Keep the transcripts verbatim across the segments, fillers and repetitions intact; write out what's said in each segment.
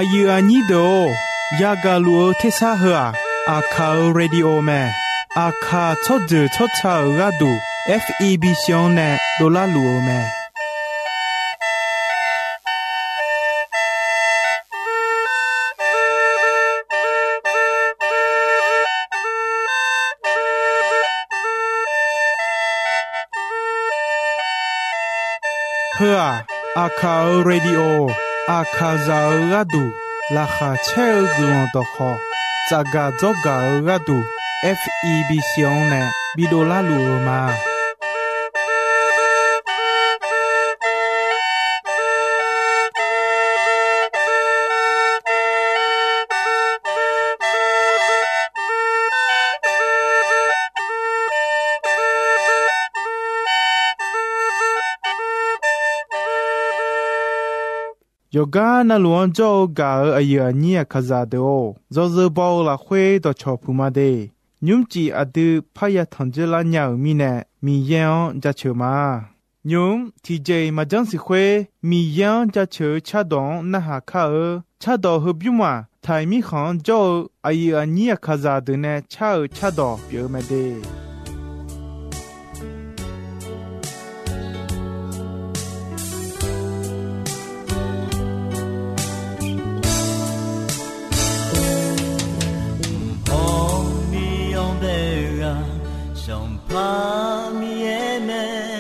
Aqyuif aqnyir deuq-or, yagaq luf-eu tersar heu-aq, Aqkaq-euq radio mae. Aqkaq tsawrjeuq tsawrca-euq gharduq, F E B C-anr nae dovlar luf-eu mae. Heu-aq, Aqkaq-euq radio, Aqkaqzaq-euq gharduq laqkhaq caer-eu guiqlanq dawqkhawq, tsafgaq dzawrgaq-eu gharduq, F E B C-anr nae bidovlar luf-eu ma. Yawqgar navluf-anr jawr-eu gaq-euq aqyuif aqnyir Aqkaqzaq deuq-or, yawzeu baw-eu lafkhoer dawqcawq puq ma de. Nymrcif aqdui parya tanq dzeur lar nya-euq mirnae, Miqyaer-anr jaceuq ma. Nymq-mr tiqjeq-iq maqjanr siq khoer, Miqyaer-anr jaceuq-eu cardawq-anr narhaq kar-eu. Cardawq heubymr-aq, taiq mirkhanq-anr jawr-eu aqyuif aqnyir Aqkaqzaq deuq nae car-euq cardawq pyeuf-eu mae de. Mqpawr Miqyaer-anr bae-eu ghaq, Sanqpaq Miqyaer mae.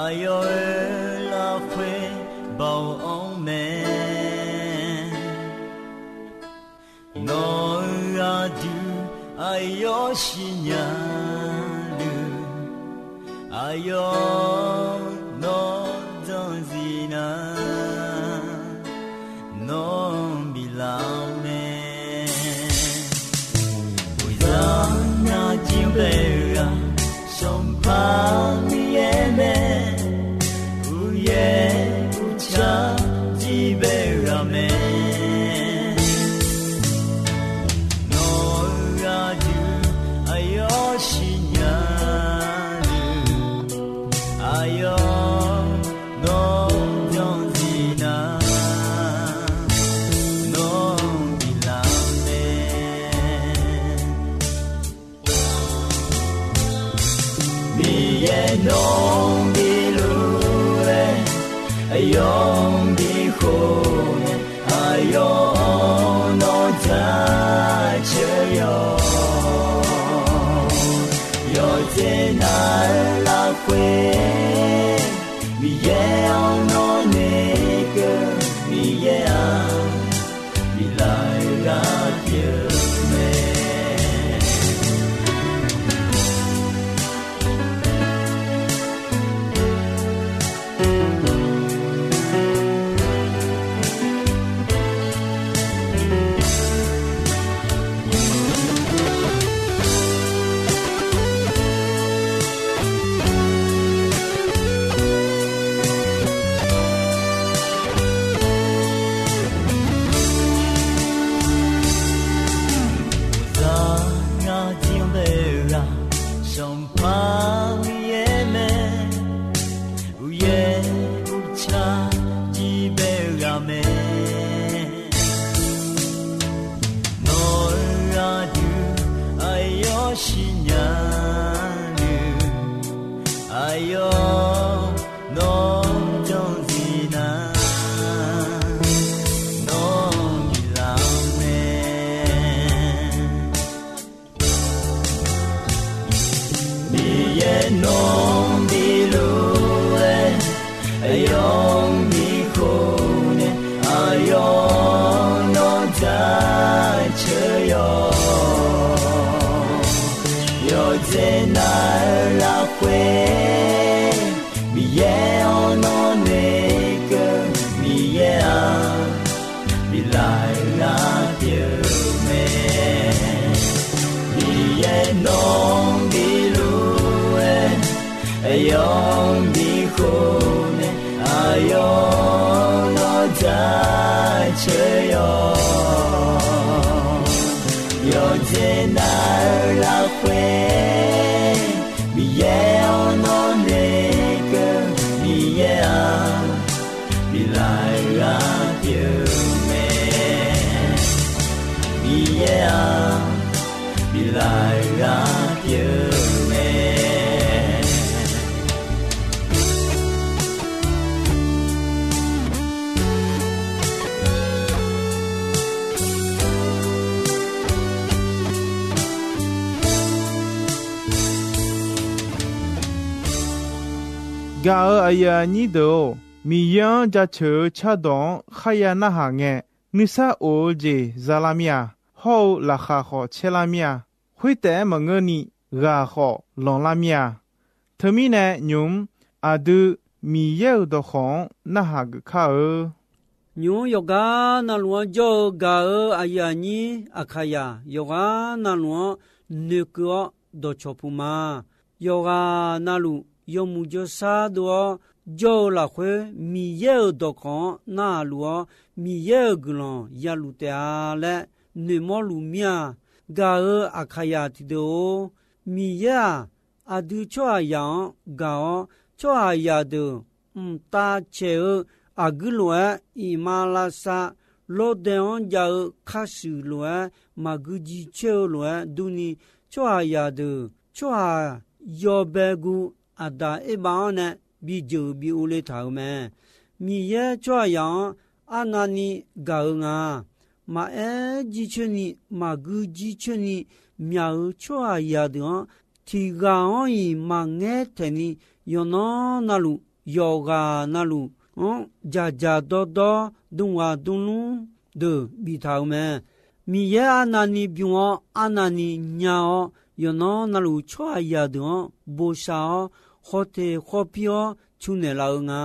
Aqyawf-euq lafkhoer baoq anr mae. Nawq-euq aqdui aqyawf siqnya-eu, aqyawf nawq dzanqzir nar, nawq-anr biflaf-eu mae. Uqdzan ngar jir-anr bae-eu ghaq, Sanqpaq Miqyaer mae. Uqyaer uqtsar jir bae-eu ghaq mae. Nawq-euq aqdui aqyawf siqnya-eu, aqyawf nawq-anr byanzif nar, nawq-anr biflaf mae. Miqyaer nawq-anr biluf-aer, aqyawf-anr bikhof nae, aqyawf-anr nawr jaceuq yawq. Yawqjeq nav-eu lafkhoer, Miqyaer-anr nawr noeqkeuv, Miqyaer-aq, biflaf-eu ghaq pyeuf mae. Uqdzan ngar jir-anr bae-eu ghaq, Sanqpaq Miqyaer mae. Uqyaer uqtsar jir bae-eu ghaq mae. Nawq-euq aqdui aqyawf siqnya-eu, aqyawf nawr byanzif nar, nawr-anr biflaf mae. Miqyaer nawq-anr biluf-aer, aqyawf-anr bikhof nae, aqyawf-anr nawr jaceuq yawq. Yawqjeq nav-eu lafkhoer, Miqyaer-anr nawr noeqkeuv, Miqyaer-aq, biflaf-eu ghaq pyeuf mae. Miqyaer nawq-anr biluf-aer, aqyawf-anr bikhof nae, aqyawf-anr nawr jaceuq yawq. Yawqjeq nav-eu lafkhoer, Miqyaer-anr nawr noeqkeuv, Miqyaer-aq, biflaf-eu ghaq pyeuf mae. yaer-aq, biflaf-eu gar pyeuf-eu mae. Gaq-euq aqyuif aqnyir deuq-or, Miqyaer-anr jaceuq-eu cardawq-anr kharya narhaq ngae, nuisar of-eu jeq za lar mir-a. Hawr-eu laqkhaq khawf caer lar mir-a. Khoertaef-aer maqngeurni ghaq khawf lanqlar mir-a. Teumirnae nymq-mr aqdui Miqyaer-euq dawqkawq-anr narhaq geuf kar-eu. Nymq-mr yawqghaq navluf-anr jawr-eu gaq-euq aqyuif aqnyir Aqkaqyaq yawqghaq navluf-anr noeqkeuv-awr dawqcawq puq ma. Yawqghaq navluf yawmuiq jawrshar dov-awr jawr-eu lafkhoer, Miqyaer-euq dawqkawq-anr narhaq luf-awr, Miqyaer-euq guiqlanq ya luf taef-a laer noeqmawr luf mir-a. Gaq-euq Aqkaqyaq tiqdeuq-or, Miqyaer-aq, aqdui tsawrhaqzaq-anr gaq-awr, tsawrhaqzaq deuq mqtav caeq-eu aqguir lof-aer, iqmalavshav lawrdae-anr jav-eu karshuif lof-aer, maqgui jicoer-eu lof-aer durni, tsawrhaqzaq deuq tsawrhaq yawbae gu Aqdaq Erbav-anr nae bijeuq bi uvle taq-euq mae. Miqyaer tsawrhaqzaq-anr arnavni gaq-eu nga. Maqaer jircoer ni, maqgui jircoer ni myaq-euq tsawrhaqzaq deuq-anr, tiq ghaq-anr-iq maqngaer taeqni, yawqnan navluf, yawqghaq navluf-anr dzaqdzaq dawrdawr, dmghaq dmlmr deuq biftaq-euq mae. Miqyaer arnavni bym-awr, arnavni nya-awr, yawqnan navluf tsawrhaqzaq deuq-anr bosav-awr, khawf teq khawf pir-awr cu naeqlaf-eu nga.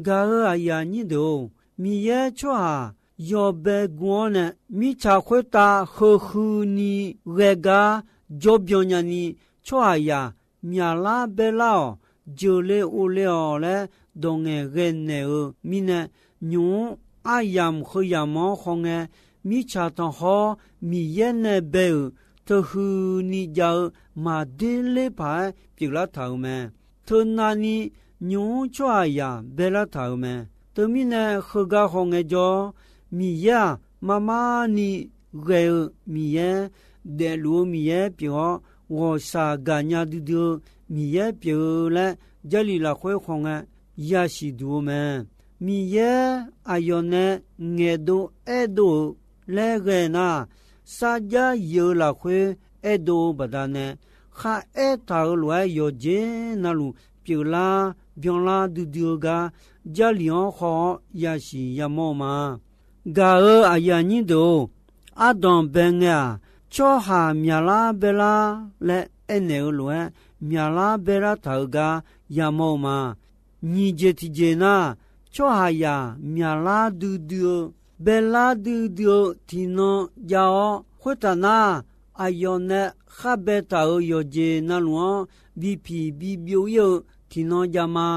Gaq-euq aqyuif aqnyir deuq-or, Miqyaer tsawrhaq yawbae gu-awr nae, mirtsaq khoertav heu huini ghae gar jawrbyan nyani, tsawrhaqzaq myaqlar baelar-awq, jeuqle ovle-awq laer dawq ngaeqghae naeq-eu mirnae, nymq-mr aryamq heu yamq-anr khawngae, mirtsaq tanqkhawr Miqyaer nae bae-euq teuhuini jav-eu maqder ler paq-aer pyeuflar taq-euq mae. Teunavni nymq-mr tsawrhaqzaq baelar taq-euq mae. Teumirnae heugar khawngae jawr, Miqyaer-aq, marmarni ghae-eu Miqyaer, daefluf-eu Miqyaer pyeuf-awr, ghawqshaq gaqnya duidui-eu Miqyaer pyeuf-eu laer, Jarlif lafkhoer khawngae yasiq duq-eu mae. Miqyaer aqyawf nae ngaeqdov aerdov-euq laer ghae nar, sarjax yif-eu lafkhoer aerdov-eu baqdanae, kharaer taq-euq lof-aer yawqjeq navluf pyeuflar byanlar duidui-eu gar, Jarlif-anr haw-awr yasiq yamawr-eu ma. Gaq-euq aqyuif aqnyir deuq-or, ardanq bae ngae-aq, tsawrhaq myaqlar baelar laer aernaeq-eu lof-aer, myaqlar baelar taq-eu gar yamawr-eu ma. Nyiq jeq tiqjeq nar, tsawrhaqzaq myaqlar duidui-eu, baelar duidui-eu tiqnan jav-awr, khoertaf nar, aqyawf nae khar baetaq-euq yawqjeq navluf-anr bipiq bibyov ir-eu tiqnan jav ma.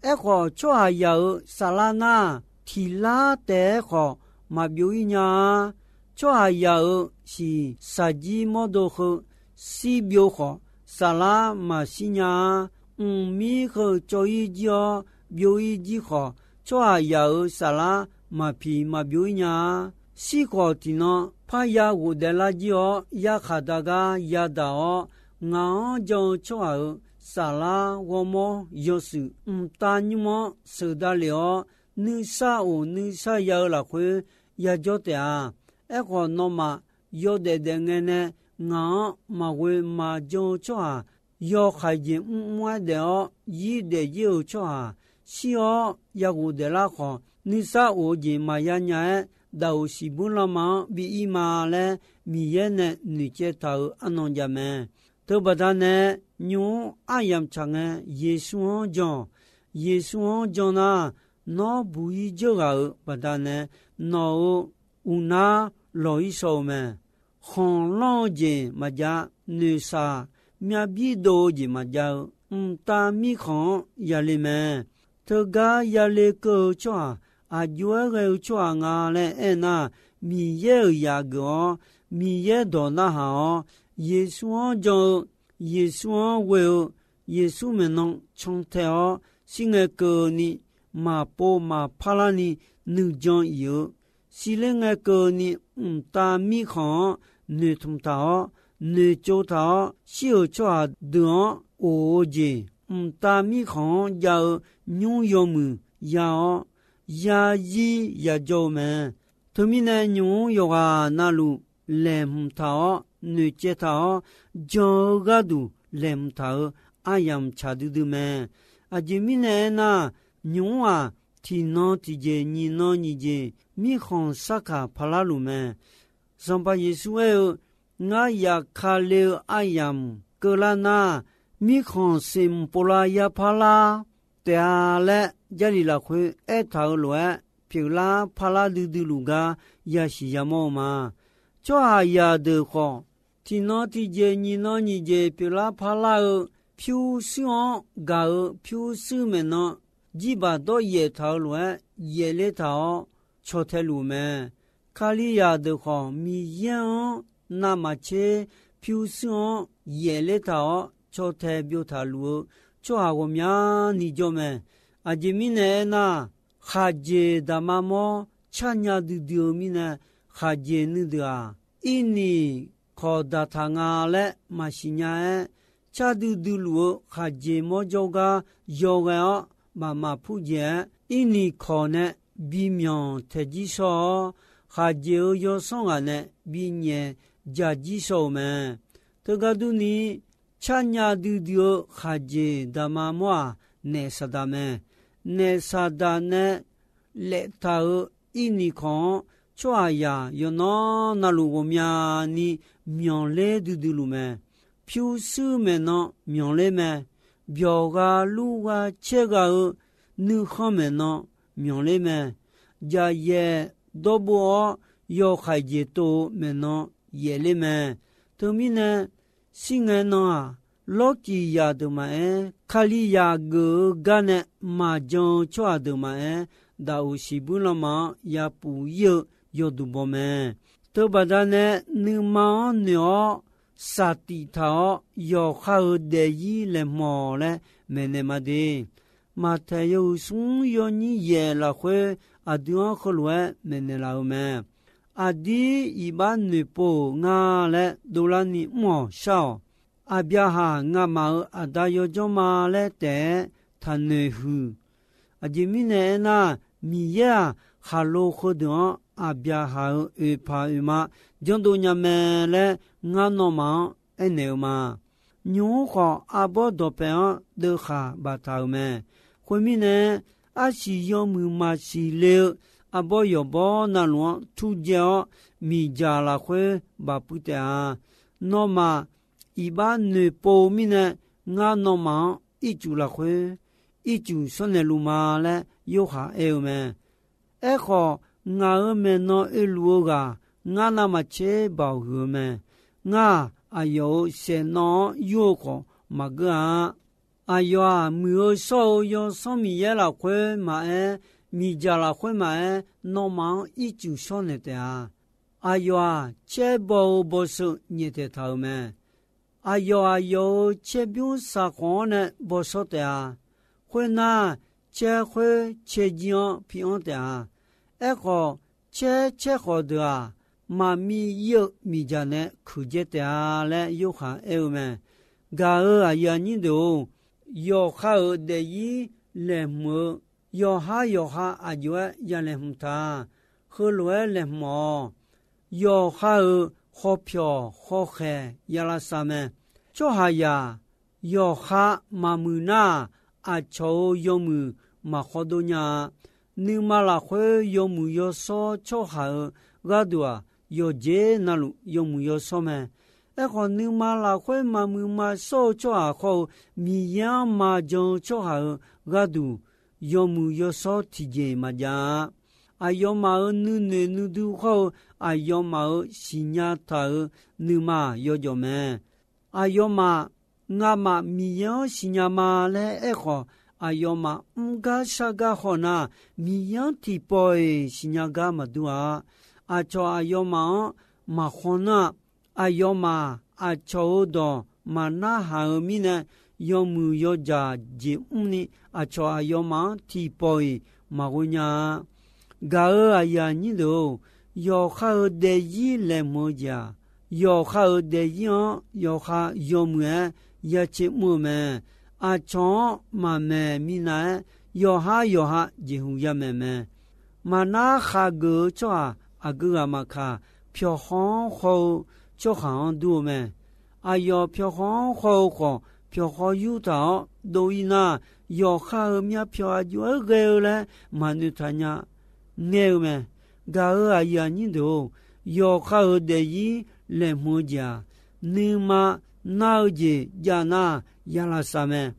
Aerkhawf, tsawrhaqzaq-euq saflar nar, tiqlar taef-aer khawf maqbyov ir nya-a. Tsawrhaqzaq-euq shiq shaqjir mawrdo heu shirbyov khawf, saflar maqshir nya-a. Mqmir heu cawv ir jir-awr byov ir jir khawf, tsawrhaqzaq-euq saflar maqpiq maqbyov ir nya-a. Shir khawf tiqnan parya ghofdaef lar jir-awr, yarkhaq dagar yadaq-awr, ngaq-anr jan-eu tsawrhaq-euq saflar ghawrmawr yawshuif mqtav nymr-anr sheuqdav lef-awr, nuisar of nuisar ya-eu lafkhoer yajawr taef-a. Aerkhawf, nawmaf yawdaef daef ngae nae ngaq-anr maqghoe maqjan-eu tsawrhaq, yawkhaeq jeq mrmr-aer daef-awr zir daef zir-euq tsawrhaq, shir-awr ya ghofdaef lar khawf, nuisar of-eu jeq maqya nya-aer, daqoq siqbur lanma-anr bi ir ma laer, Miqyaer nae noeqcaev taq-euq arnan jav mae. Teubaqda nae, nymq-mr aryamq tsaq ngae, Yeqsur-anr jan-awq. Yeqsur-anr jan nar, nawr buq-ir dzeur ghaq-euq baqdanae, nawq-euq uqnar lawq-ir shaw-eu mae. Khanqlanr-eu jeq maqjav, noeqshaq myavbir dov-eu jeq maqjav-eu, mqtav mirkhanq-anr yale mae. Teugar yale keuv-eu tsawrhaq, aqjox-aer ghae-eu tsawrhaq nga laer aernar, Miqyaer-euq zaq geuf-awr, Miqyaer dawq narhaq-awr, Yeqsur-anr jan-eu, Yeqsur-anr ghoe-eu, Yeqsur maeqnan cantae-awr, shir ngae keuvni, maqpov maqpar larni nuijan iq-eu, shirler ngae keuvni, mqtav mirkhanq-anr noeqtmq taq-awr, noeqtsov taq-awr, shir-euq tsawrhaq deuq-anr of-eu jeq, mqtav mirkhanq-anr jav-eu nymr yawmuiq ya-awr, yazir yajawr-eu mae. Teumirnae, nymq-mr yawqghaq navluf laeqhmq taq-awr, noeqcaev taq-awr, jan-eu gharduq laeqhmq taq-euq aryamq tsaq duidui mae. Aqjeq mirnae aernar, nymq-mr-aq, tiqnan tiqjeq nyiq nan nyiq jeq mirkhanq sarkaq parlar luf mae. Sanqpaq Yeqsur aer-eu, Ngar yaf ka le-eu aryamq keuvlar nar, mirkhanq seqmq povlav ya parlar taef-a laer, Jarlif lafkhoer aertaq-euq lof-aer, pyeuflar parlar duidui luf gar yasiq yamawr-eu ma. Tsawrhaqzaq deuq khawf, tiqnan tiqjeq nyiq nan nyiq jeq pyeuflar parlar-eu pyurshuir-anr gaq-eu pyurshuir maeqnan, jirbaq dawryaef taq-euq lof-aer yaefler taq-awr caw tae luf-eu mae. Kalizaq deuq khawf, Miqyaer-anr navmaqtser pyurshuir-anr yaefler taq-awr caw tae byov taq luf-eu tsawrhaq ghawqmyani jawr mae. Aqjeq mirnae aernar, khaqjeq daqma mawr carnya duidui-eu mirnae, khaqjeq nuideuq-aq, irniq kawq daqtaq nga laer maqsiq nya-aer, car duidui luf-eu khaqjeq mawrjawr gar yawghae-awr, bafmaf purjeq-aer, irniq kawq nae bimyanq taeq jir shawr-awr, khaqjeq-euq yawsanr ghaq nae binyaef jaq jir shawr-euq mae. Teugar durni, carnya duidui-eu khaqjeq daqma mawr-aq, naef saqdaq mae. Naef saqdaq nae laeftaq-euq irniq kawq-anr, tsawrhaqzaq yawqnan navluf ghawqmyani myanqler duidui luf mae. Pyurshuir maeqnan myanqler mae. Byawq gha lur gha caer gha-eu nuikhanr maeqnan myanqler mae. Jaqyaef dawrbov-awr yawkhaeq jeq tov-eu maeqnan yaefler mae. Teumirnae, shirngae nan-aq, lawrkiq zaq deuq maqaer, Kalizaq geuf-eu gar nae maqjan-eu tsawrhaq deuq maqaer, daqoq siqbuir lanma-anr yapuf ir-eu yawduq baw mae. Teubaqda nae nuima-anr noeq-awr, saqtif taq-awr, yawqha-euq daefzir laeqhmawq laer maeqnaeq ma de. Maqtaeq yawhuiq smr yawnyir yaeq lafkhoer aqdui-anr heulof-aer maeqnaeq laf-eu mae. Aqdir iqbax noeqpov-euq nga laer dovlarni mr-awq shar-awq. Aqbyaqhaq ngamaf-euq aqda yawjawr ma laer taef-aer taqnoeq huiq. Aqjeq mirnae aernar, Miqyaer-aq, khaqlo heudeuq-anr Aqbyaqhaq-euq oeqpaq oeqma janrdov nya mae laer ngar nawmaf-anr aernaeq-eu ma. Nymq-mr khawf, arbawr dawqpae-anr deuvkhaq baftaq-euq mae. Khoermirnae, arsiq yawmuiq maqsiq le-eu arbawr yawqbawr navluf-anr turjaev-awr, miqdzaq lafkhoer bafpuiv taef-a. Nawmaf iqbax noeqpov-eu mirnae, ngar nawmaf-anr ircuf lafkhoer ircuf shawrnaeq luf ma laer Yorhaq aer-eu mae. Aerkhawf, ngaq-euq maeqnan oeluf-eu ghaq ngar navmaqtser baoq huiq-eu mae. Ngar-aq, aqyawf-euq saeqnawv-anr yur-eu khawf maqgeur-a. Aqyawf-aq, Muiq-eu shawr-eu Yawsanr Miqyaer lafkhoer maqaer, miqdzaq lafkhoer maqaer, nawmaf-anr ircuf shawrnaeq taef-a. Aqyawf-aq, caerbaw-eu bawseuv nyaeftaeq taq-euq mae. Aqyawf, aqyawf-euq caerbymr saqkhawf-anr nae bawshawr taef-a. Khoernar, caer khoer caerjir-anr pianr taef-a. Aerkhawf, caer caer khawf deuq-aq, maqmiv ir-eu miqdzaq nae kuiqdzae taef-a laer Yorhaq aer-eu mae. Gaq-euq aqyuif aqnyir deuq-or, yawqha-euq daefzir laeqhmq-eu yawqhar yawqha aqjox-aer ya laeqhmq taq. Heulof-aer laeqhmq-awq. Yawqha-euq hawpyawq hawkhaeq ya lavsav mae. Tsawrhaqzaq yawqha maqmuiq nar-aq, aqcawq-euq yawmuiq maqkhawr dov nya-a. Nuima lafkhoer yawmuiq yawshawr tsawrhaq-euq gharduq-aq, yawqjeq navluf yawmuiq yawshawr mae. Aerkhawf, nuima lafkhoer maqmuiq maqshawr-eu tsawrhaq khawr-eu Miqyaer-anr maqjan-eu tsawrhaq-euq gharduq, yawmuiq yawshawr tiqjeq maqjav-a. Aqyawfmaf-euq nuinoeq nuidui khawr-eu aqyawfmaf-euq siqnya taq-euq nuima yawjawf mae. Aqyawfmaf ngamaf Miqyaer-anr siqnya ma laer aerkhawf, aqyawfmaf mr gar shar gar khawf nar, Miqyaer-anr tiqpawf-iq siqnya gar maqdur-a. Aqcawq aqyawfmaf-anr maqkhaw nar-aq, aqyawfmaf aqcawq-euq dawq maqnarhaq-euq mirnae, yawmuiq yawjaq jeq mrni aqcawq aqyawfmaf-anr tiqpawf-iq maqghoe nya-a. Gaq-euq aqyuif aqnyir deuq-or, yawqha-euq daefzir laeqhmq-eu jeq-aq, yawqha-euq daefzir-anr yawqha yawmuiq-aer yacaevmr-eu mae. Aqcawq-anr maqmaeq minav-aer, yawqhar yawqha jeqhu yamaeq mae. Maqnar khageuf-eu tsawrhaq aqgeu ghaq maqkaq, pyawqhaw-anr haw-eu tsawrhaq-anr dur-eu mae. Aqyawf pyawqhaw-anr haw-eu khawf, pyawqhaw yurtaq-awr dov-ir nar, yawqha-euq myavpyawq aqjox-aer ghae-eu laer maqnoeq taq nya ngaer-eu mae. Gaq-euq aqyuif aqnyir deuq-or, yawqha-euq daefzir laeqhmq-eu jeq-aq, nuima nar-eu jeq jav nar, ya lavsav mae.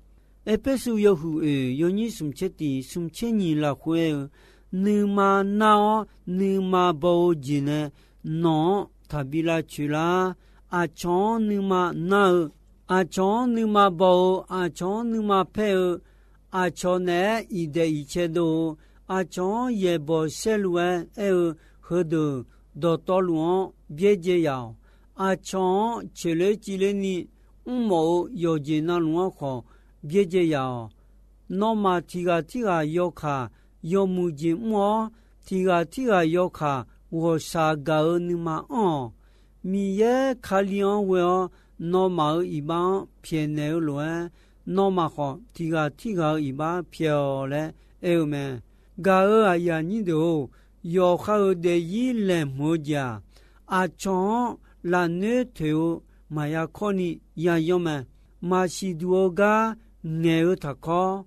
Erpersu yawhuiq oeq yawnyir smq tser tiq smq tser nyiq lafkhoer aer-eu, nuima nar-awr nuima baw-eu jeq nae nawq-anr taqbi lavcoeq lar. Aqcawq-anr nuima nar-eu, aqcawq-anr nuima baw-eu, aqcawq-anr nuima paer-eu, aqcawq naeq-aer iqdaeq iqcae dov-eu, aqcawq-anr yaeqbawq saerlu-aer aer-eu, heudeuq dawqtawvluf-anr byaerdzae yaq-awq. Aqcawq-anr coeqler civler ni mrmawf-eu yawqjeq navluf-anr khawf byaerdzae yaq-awq. Nawmaf tiq ghaq tirghaq yawkaq yawmuiq jeq mr-awr, tiq ghaq tirghaq yawkaq ghawqshaq gaq-eu nuima anr-awq. Miqyaer Kali-anr ghoe-awr, nawmaf-euq iqbax-anr pyaeqnaeq-eu lof-aer, nawmaf khawf tiq ghaq tirghaq-euq iqbax pyaeq-awq laer aer-eu mae. Gaq-euq aqyuif aqnyir deuq-or, yawqha-euq daefzir laeqhmq-eu jeq-aq, aqcawq-anr lafnoer toeq-eu maqya kawrni yayanr mae. Maqsiq duq-eu gar ngaeq-eu taqkawr,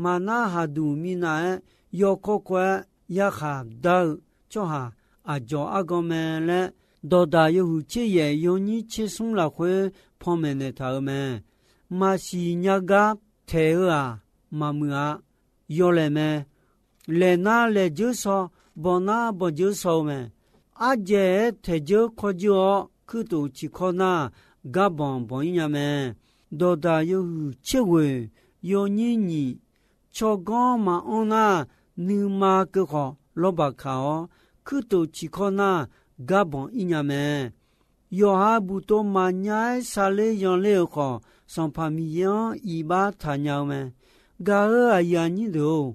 maqnar haqduq minav-aer yawkawr kawr-aer yarkhaq dar-eu tsawrhaq aqdzawq argan mae laer, dawqdaq yawhuiq tser yaef yawnyir tser smr lafkhoer panmaeq naeqtaq-eu mae. Maqsiq nya gar taeq-eu-aq, maqmuiq-a. Yawlaeq mae. Laeq nar laeq dzeur shaw, bawq nar bawq dzeur shaw-eu mae. Ardzaeq-aer taeq dzeur kawr dzeur-awr, kuirtof ciqkawr nar, gar banq banq-ir nya mae. Dawqdaq yawhuiq tser ghoeq yawnyir nyiq, tsawrganr maqanr nar, nuima keuv khawf lawrbaq kaq-awr, kuirtof ciqkawr nar, gar banq-ir nya mae. Yawqha buqtov maqnya-aer sarler yanler-euq khawf, Sanqpaq Miqyaer-anr iqbax taqnya-eu mae. Gaq-euq aqyuif aqnyir deuq-or,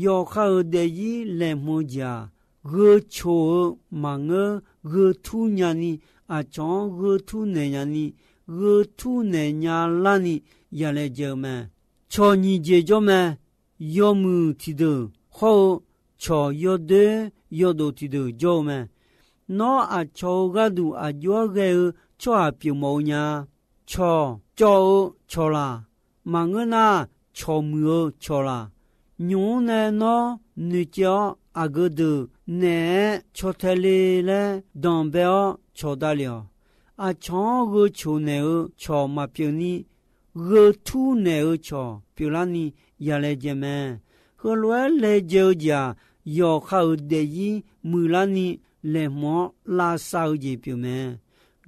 yawqha-euq daefzir laeqhmq-eu jeq-aq, gheu coq-eu maqngeur, gheu tur nyani, aqcawq-anr gheu tur naeq nyani, gheu tur naeq nya larni yalaejae-eu mae. Cawq nyiq jeq jawr mae. Yawmuiq tiqdeuq hawr-eu cawq yawdoer yawdof tiqdeuq jawr-eu mae. Nawr aqcawq-euq gharduq aqjox-aer ghae-eu tsawrhaq pyeufmawf-eu nya. Cawq cawv-eu cawqlaq, maqngeur nar, cawq muiq-eu cawqlaq. Nymq-mr nae nawr noeqcaev-awr, aqgeu deuq naeq-aer caw tae le laer danqbae-awr cawq davlef-awq. Aqcawq-anr gheu coq naeq-eu cawq maqpyeuf ni, gheu tur naeq-eu cawq pyeuflarni yalaejae mae. Heulof-aer laejae-eu jeq-aq, yawqha-euq daefzir muiqlarni laeqhmq-awr lavsav-eu jeq pyeuf mae.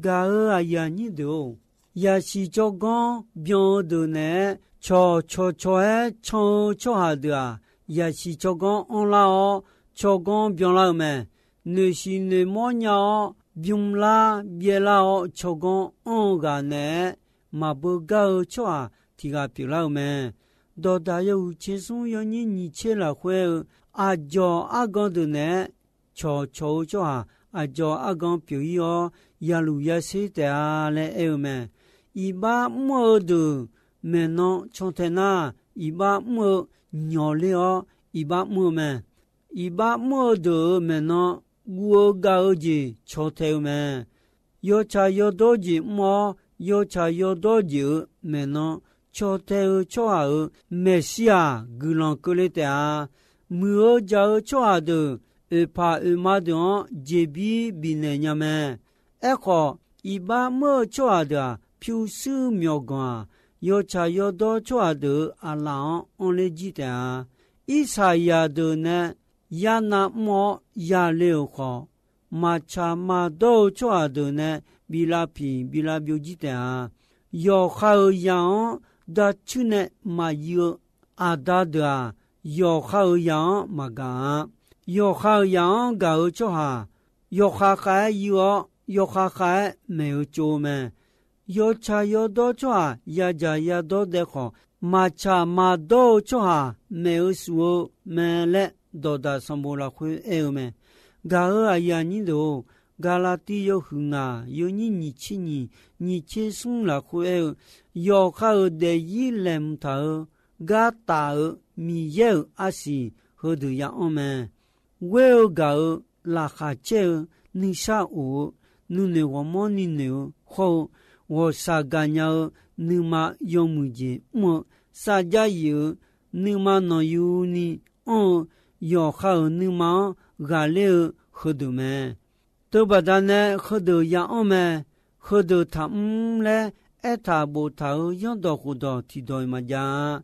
Gaq-euq aqyuif aqnyir deuq-or, yaqsiq tsawrganr byan-eu deuq naeq-aer cawqcawq cawq-aer can-eu tsawrhaq deuq-aq, yaqsiq tsawrganr anrlar-awr, tsawrganr byanlar-eu mae. Noeqshiq noeqmawr nya-awr, bymlar byaevlar-awr, tsawrganr anr-eu ghaq naeq-aer maqbeugar-eu tsawrhaq tiq ghaq pyeuflar-eu mae. Dawqdaq yawhuiq tser smr yawnyir nyiq tser lafkhoer-eu, aqdzawq argan deuq naeq-aer cawqcawq-eu tsawrhaq aqdzawq argan pyeuf-ir-awr, yaluf yaser taef-a laer aer-eu mae. Iqbax mr-eu deuq maeqnan cantae nar, iqbax mr-eu nyawqler-awr iqbax mr-eu mae. Iqbax mr-eu deuq-euq maeqnan guv-eu gav-eu jeq caw tae-eu mae. Yawtsaq yawdawr jeq mr-awr, yawtsaq yawdawr jeq-euq maeqnan caw tae-eu tsawrhaq-euq maeqshi-aq, guiqlanq keuvle taef-a. Muiq-eu jaq-eu tsawrhaq deuq, oeqpaq oeqma deuq-anr jeqbir bifnaeq nya mae. Aerkhawf, iqbax mr-eu tsawrhaq deuq-aq, pyurshuir myawqganq-aq, yawtsaq yawdawr tsawrhaq deuq-euq aqlaf-anr anrler jir taef-a. Irsaqyaq deuq nae yarnav mr-awr yale-euq khawf, maqtsaq maqdawr-eu tsawrhaq deuq nae bi lavpiq bi lavbyov jir taef-a. Yawqha-euq zaq-anr darcuir nae maqyuiv-eu aqda deuq-aq, yawqha-euq zaq-anr maqgaq-a. Yawqha-euq zaq-anr gaq-eu tsawrhaq, yawkhav khav-aer yuiv-awr, yawkhav khav-aer maeq-eu tsov-eu mae. Yawtsaq yawdawr tsawrhaq yadzaq yadawr dae khawf, maqtsaq maqdawr-eu tsawrhaq maeq-eu shuf-eu mae laer, dawqdaq sanqbof lafkhoer aer-eu mae. Gaq-euq aqyuif aqnyir deuq-or, Gaqlaqtiv yawhuiq ngaq yawnyir nyiq tser nyiq, nyiq tser smr lafkhoer aer-eu, yawqha-euq daefzir laeqhmq taq-eu, gar taf-euq Miqyaer-euq arsiq heudeuq ya anr mae. Ghoer-eu gaq-euq laqkhaq caer-eu, nuisar of-eu, nuinoeq ghawqmanrni noeq-eu hawr-eu, ghawqshaq gaqnya-eu, nuima yawmuiq jeq mr-eu, sarjax yif-eu, nuima nanqyuni anr-eu, yawqha-euq nuima-anr ghaqler-eu heudeuq mae. Teubaqda nae heudeuq ya anr mae. Heudeuq taqmr laer aertaq boftaq-euq zanrdawq khofdawq tiqdawq-iq maqjav-a.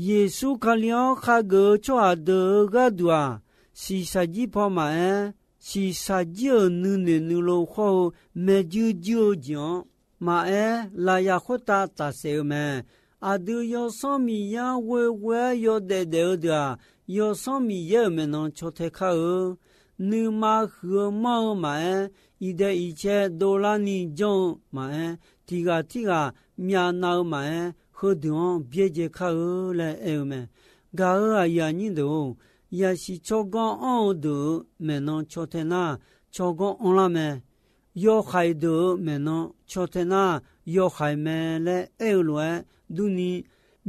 Yeqsur Kali-anr khageuf-eu tsawrhaq deuq-euq gharduq-aq, shiqshaq jir paw maqaer, shiqshaq jir-euq nuinoeq nuilov hawr-eu maeqjuir juir-eu jeq-anr maqaer, lafyaq khoertav tafsaef-eu mae. Aqdui Yawsanr Miqyaer-anr ghoeghoe-aer yawdaef daef-eu deuq-aq, Yawsanr Miqyaer-euq maeqnan caw tae kar-eu. Nuima huiq-eu manr-eu maqaer, iqdaeq iqcae dovlarni janr-eu maqaer, tiq ghaq tirghaq myavnav-eu maqaer, heudeuq-anr byaerdzae kar-eu laer aer-eu mae. Gaq-euq aqyuif aqnyir deuq-or, yasiq tsawrganr anr-eu deuq-euq maeqnan caw tae nar, tsawrganr anrlar mae. Yawhaiq deuq-euq maeqnan caw tae nar, yawhaiq mae laer aer-eu lof-aer durni,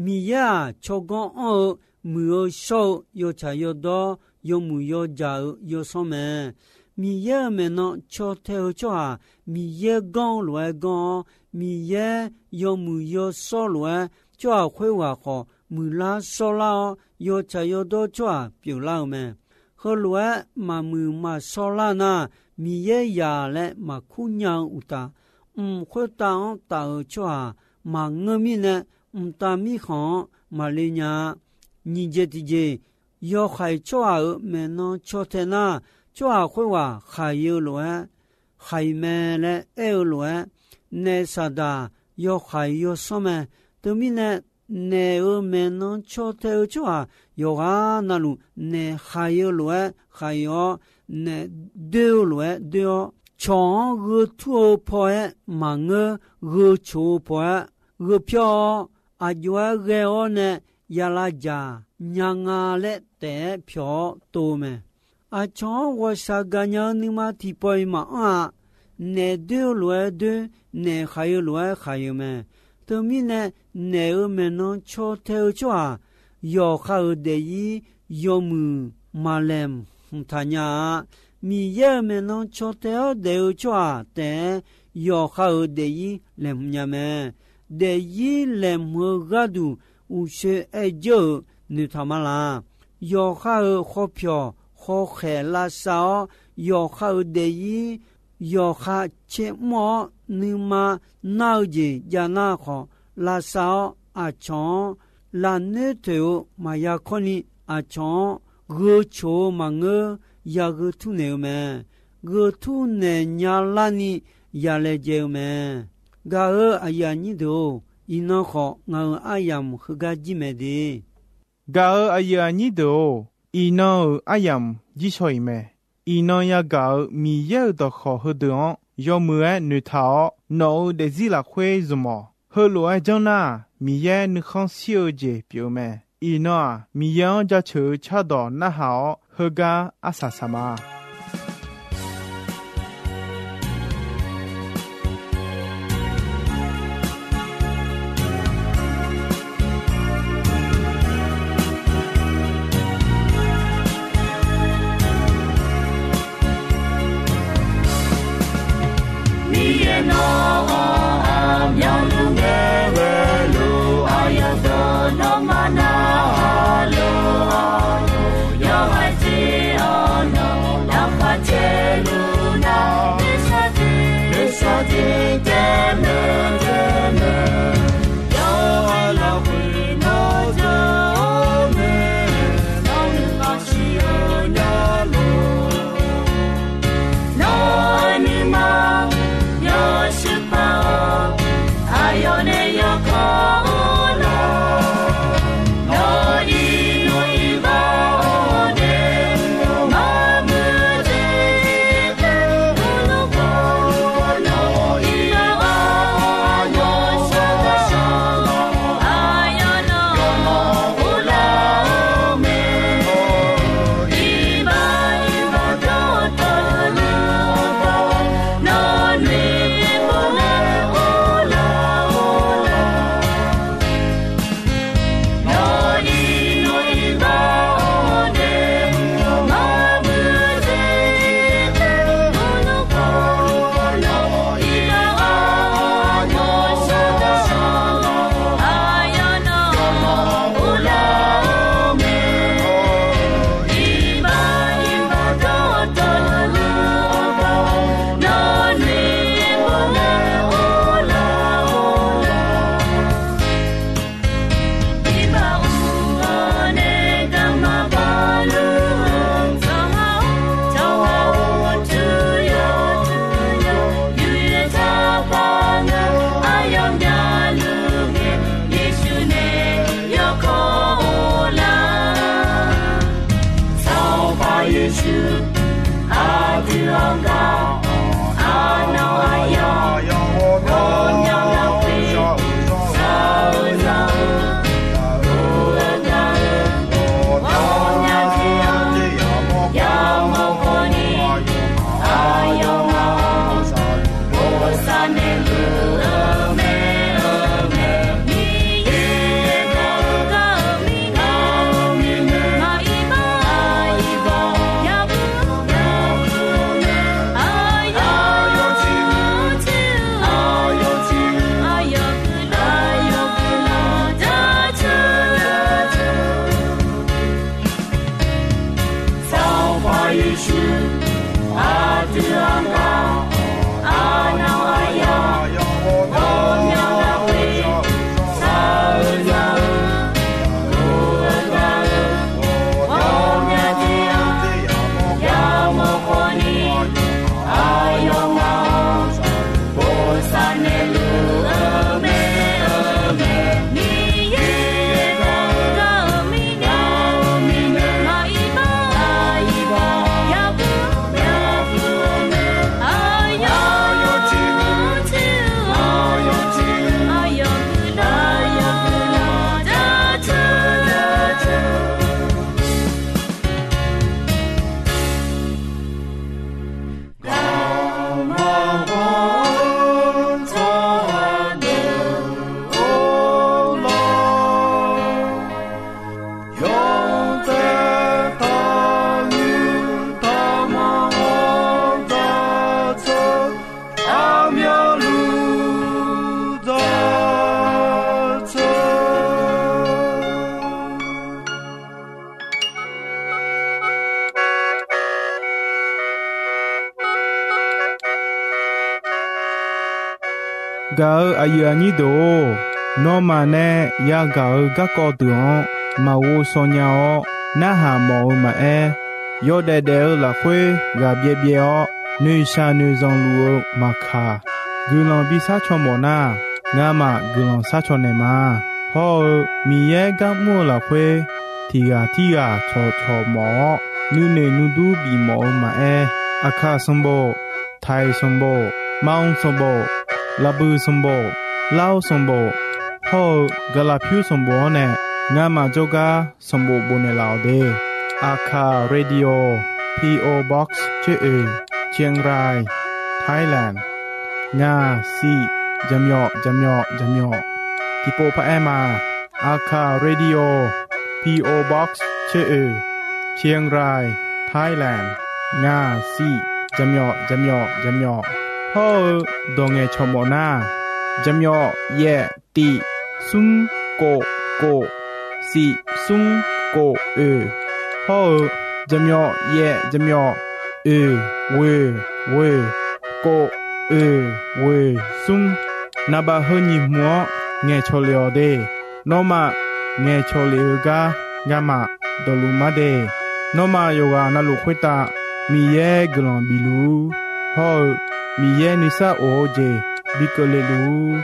Miqyaer-aq, tsawrganr anr-eu, muiq-eu shawr-eu yawtsaq yawdawr, yawmuiq yawjaq-euq yawsanr mae. Miqyaer-euq maeqnan caw tae-eu tsawrhaq, Miqyaer ganr-eu lof-aer ganr-awr, Miqyaer yawmuiq yawshawr lof-aer tsawrhaq khoerghaq khawf muiqlar shawrlar-awr, yawtsaq yawdawr tsawrhaq pyeuflar-eu mae. Heulof-aer maqmuiq maqshawrlar nar, Miqyaer yaq laer maqkur nya-eu uqtaf, mq khoertav-anr taf-euq tsawrhaq maqngeur mirnae, mqtav mirkhanq-anr maqle nya-a. Nyiq jeq tiqjeq, yawhaiq tsawrhaq-euq maeqnan caw tae nar, tsawrhaq khoerghaq khaiq-eu lof-aer, khaiq mae laer aer-eu lof-aer, naef saqdaq yawhaiq yawsanr mae. Teumirnae, naef-euq maeqnan caw tae-eu tsawrhaq yawqghaq navluf, naef khaiq-eu lof-aer khaiq-awr, naef doer-eu lof-aer doer-awr, cawq-anr gheu tur-eu paw-aer maqngeur, gheu coq-eu paw-aer gheu pyawr-awr, aqjox-aer ghae-awr nae ya lavdzaq nya nga laer taef-aer pyawq-awr tov-eu mae. Aqcawq-anr ghawqshaq gaqnya-eu nuima tiqpawf-iq maqanr-a. Naef doer-eu lof-aer doer, naef khaiq-eu lof-aer khaiq-eu mae. Teumirnae, naef-euq maeqnan caw tae-eu tsawrhaq yawqha-euq daefzir yawmuiq maqlaeqhmq taq nya-a. Miqyaer-euq maeqnan caw tae-awr daef-eu tsawrhaq taef-aer yawqha-euq daefzir laeqhmq nya mae. Daefzir laeqhmq-eu gharduq uqshoe aer jawr-euq noeqtaq ma laq. Yawqha-euq khawpyawq khawkhaeq lavsav-awr, yawqha-euq daefzir yawqha caer mr-awr nuima nar-eu jeq jav nar khawf lavsav-awr, aqcawq-anr lafnoer toeq-eu maqya kawrni, aqcawq-anr gheu coq-eu maqngeur, ya gheu tur naeq-eu mae. Gheu tur naeq nya larni ya laejae-eu mae. Gaq-euq aqyuif aqnyir deuq-or, iqnan khawf ngaq-euq aryamq heugar jir mae de. Gaq-euq aqyuif aqnyir deuq-or, iqnan-euq aryamq jir shaw-iq mae. Iqnan yagaq-euq Miqyaer-euq dawqkawq heudeuq-anr yawmuiq-aer noeqtaq-awr, nawq-euq daefzir lafkhoer zmq-awq. Heulof-aer janr nar, Miqyaer nuikhanr shir-eu jeq pyeuf-eu mae. Iqnan-aq, Miqyaer-anr jaceuq-eu cardawq narhaq-awr, heugar arsaq saq ma. Miqyaer nawr-aq, aqmyanluf ngae ghaeluf aqyawf deuq nawmaf narhaq lof-aer, yawqghaq jeq-awr nawq laqkhaq caer luf nar, nuisar jeq nuisar jeq taef maeq taef maeq, yawqghaq lafkhoer nawr jawr-eu mae, nawr nuima shir-eu nya lor. Nawr-euq nuima yawshuif paq-awr, aqyawf nae yawkawr-eu lar. Gaq-euq aqyuif aqnyir deuq-or, nawmaf nae yagaq-euq garkawv deuq-anr maqghov shaw nya-awr, narhaq mawf-eu maqaer, yawdaef daef-eu lafkhoer ghaq byaev byaev-awr, noeqshaq noeqzanq luf-eu maqkaq, guiqlanq bi sharcaw mawf nar, ngamaf guiqlanq sharcaw naeq ma. Hawr-eu Miqyaer gar mr-eu lafkhoer, tiq ghaq tirghaq cawqcawq mawf-awr, nuinoeq nuidur bif mawf-eu maqaer, Aqkaq sanqbof, Taiq sanqbof, Manq sanqbof, Laqbui sanqbof, Lar sanqbof, hawr-eu Gaqlaqpyur sanqbof-anr nae, ngamaf jawrgar sanqbof bofnaeq laf-awq de. Aqkaq Radio, P O Box tser oeq, Chiang Rai, Thailand, ngaq siq jaqmyawf jaqmyawf jaqmyawf. Tiqpov paraer ma. Aqkaq Radio, P O Box tser oeq, Chiang Rai, Thailand, ngaq siq jaqmyawf jaqmyawf jaqmyawf. Hawr-eu dawq ngaeqcawq mawf nar, jaqmyawf yaef tiq smr kof kof siq smr kof oeq, hawr-eu jaqmyawf yaef jaqmyawf oeq ghoeq ghoeq kof oeq ghoeq smr. Naqbaf heu nyiq hmq-anr ngaeqcawq lef-awq de. Nawmaf ngaeqcawq lef-eu gar ngamaf dawqluf mar de. Nawmaf yawqghaq navluf khoertav Miqyaer guiqlanq bifluf-ur. Hawr-eu Miqyaer nuisar of-eu jeq bi keuvle luf-ur.